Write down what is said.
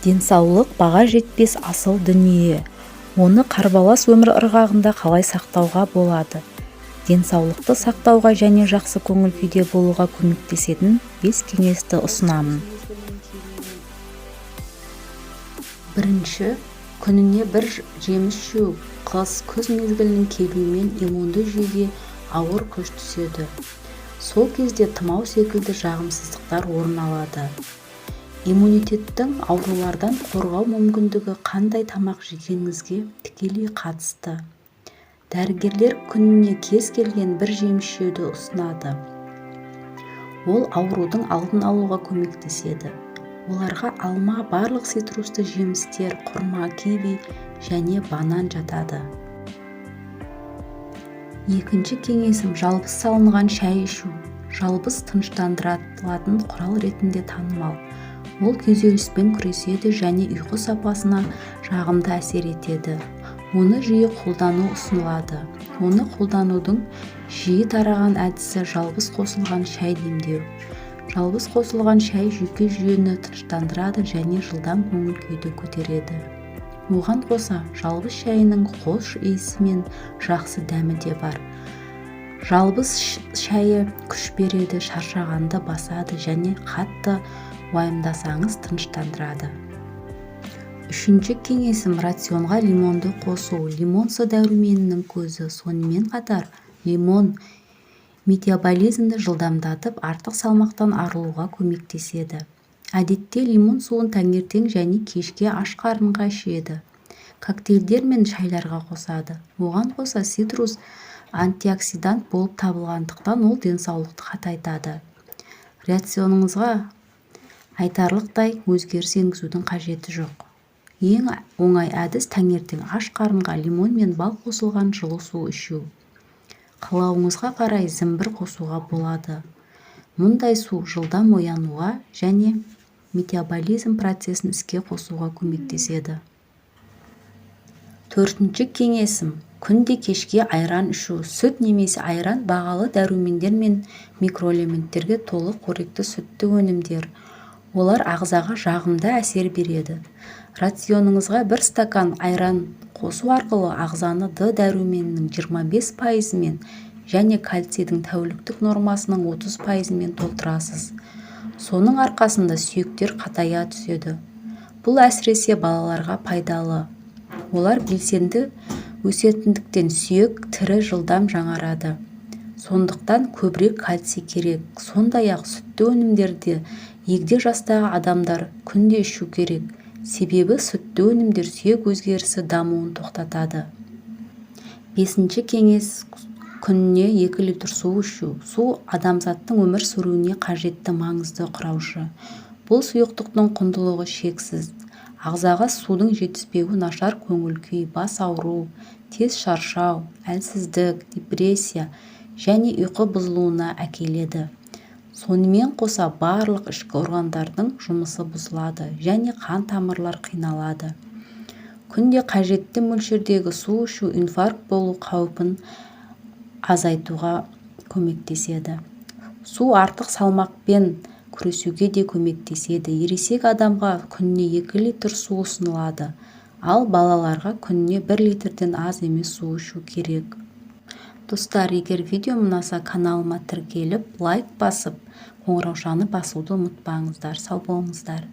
Денсаулық – баға жетпес асыл дүние. Оны қарбалас өмір ырғағында қалай сақтауға болады? Денсаулықты сақтауға және жақсы көңіл күйде болуға көмектесетін бес кеңесті ұсынамын. Бірінші, күніне бір жеміс жеу. Қыс, күз мезгілінің келуімен иммунды жүйеге ауыр күш түседі. Сол кезде тұмау секілді жағымсыздықтар орын алады. Иммунитеттің аурулардан қорғау мүмкіндігі қандай тамақ жегеніңізге тікелей қатысты. Дәрігерлер күніне кез келген бір жеміс жеуді ұсынады. Ол аурудың алдын алуға көмектеседі. Оларға алма, барлық цитрусты жемістер, құрма, киви және банан жатады. Екінші кеңесім: жалбыз салынған шай ішу. Жалбыз тыныштандыратын құрал ретінде танымал. Ол күйзеліспен күреседі және ұйқы сапасына жағымды әсер етеді. Оны жиі қолдану ұсынылады. Оны қолданудың жиі тараған әдісі – жалбыз қосылған шай демдеу. Жалбыз қосылған шай жүйке жүйені тыныштандырады және жылдам көңіл күйді көтереді. Оған қоса, жалбыз шайының хош иісі мен жақсы дәмі де бар. Жалбыз шайы күш береді, шаршағанды басады және қатты уайымдасаңыз, тыныштандырады. Үшінші кеңесім: рационға лимонды қосу. Лимон – С дәруменінің көзі. Сонымен қатар лимон метаболизмді жылдамдатып, артық салмақтан арылуға көмектеседі. Әдетте лимон суын таңертең және кешке аш қарынға ішеді, коктейльдер мен шайларға қосады. Оған қоса, цитрус антиоксидант болып табылғандықтан, ол денсаулықты қатайтады. Рационыңызға айтарлықтай өзгеріс енгізудің қажеті жоқ. Ең оңай әдіс – таңертең аш қарынға лимон мен бал қосылған жылы су ішу. Қалауыңызға қарай зімбір қосуға болады. Мұндай су жылдам оянуға және метаболизм процесін іске қосуға көмектеседі. Төртінші кеңесім: күнде кешке айран ішу. Сүт немесе айран – бағалы дәрумендер мен микроэлементтерге толы қоректі сүтті өнімдер. Олар ағзаға жағымды әсер береді. Рационыңызға бір стакан айран қосу арқылы ағзаны Д дәруменінің 25 пайызымен және кальцийдің тәуліктік нормасының 30 пайызымен толтырасыз. Соның арқасында сүйектер қатая түседі. Бұл әсіресе балаларға пайдалы. Олар белсенді өсетіндіктен, сүйек тері жылдам жаңарады, сондықтан көбірек кальций керек. Сондай-ақ сүтті өнімдерді егде жастағы адамдар күнде ішу керек, себебі сүтті өнімдер сүйек өзгерісі дамуын тоқтатады. Бесінші кеңес: күніне 2 литр су ішу. Су – адамзаттың өмір сүруіне қажетті маңызды құраушы. Бұл сұйықтықтың құндылығы шексіз. Ағзаға судың жетіспеуі нашар көңіл күй, бас ауыру, тез шаршау, әлсіздік, депрессия және ұйқы бұзылуына әкеледі. Сонымен қоса, барлық ішкі органдардың жұмысы бұзылады және қан тамырлар қиналады. Күнде қажетті мөлшердегі су ішу инфаркт болу қаупін азайтуға көмектеседі. Су артық салмақпен күресуге де көмектеседі. Ересек адамға күніне 2 литр су ұсынылады, ал балаларға күніне 1 литрден аз емес су ішу керек. Достар, егер видеом ұнаса, каналыма тіркеліп, лайк басып, қоңыраушаны басуды ұмытпаңыздар. Сау болыңыздар!